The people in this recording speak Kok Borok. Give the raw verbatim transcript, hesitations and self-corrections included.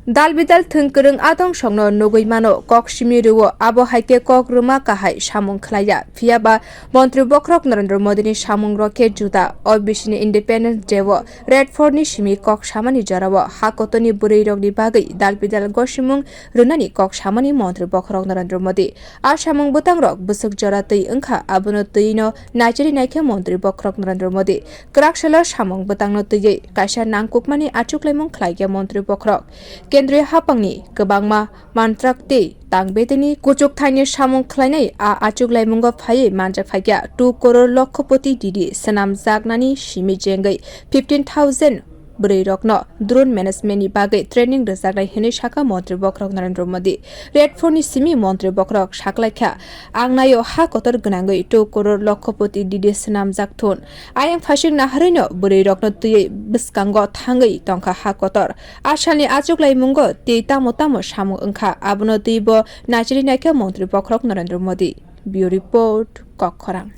Dal bidal thwng kwrwng adong songno nugwi mano, kok simi rwo, abo hai khe kok rwma kahai samung khlaiya. Phiya ba Montri bokhorok Narendra Modi ni samung rok khe juda. O bisi ni Independence Day o Red Fort ni simi kok samani jora o ha kotor ni bwrwi rok ni bagwi dal bidal gosimung rwnani kok samani Montri bokhorok Narendra Modi. A samung bwtang rok bwswk jora twi wngkha, abono twi no naichari naikhe Montri bokhorok Narendra Modi. Kwrak salo samung bwtang no twiwi kaisa nangkukmani achuklaimung khlaikhe Montri bokhorok. Kendriya hapangni kwbangma mantrak tei tang bedeni kuchuk thaini samung khlainai a achuklaimungo phaiwi manjak phaikha two koror lokhopoti didi swnamjaknani simi jengwi fifteen thousand bwrwi rokno drone management ni bagwi training rwjaknai hinwi sakha Montri bokhorok Narendra Modi. Red Fort ni simi Montri bokhorok saklaikha, ang naio ha kotor gwnangwi two koror lokhopoti didi swnamjak thun. Ayang phasing naharwino bwrwi rokno twiwi bwskango thangwi tongkha ha kotor. A salni achuklaimungo tei tamo tamo samung wngkha, abono twibo naichari naikha Montri bokhorok Narendra Modi. Bureau Report, Kokkhorang.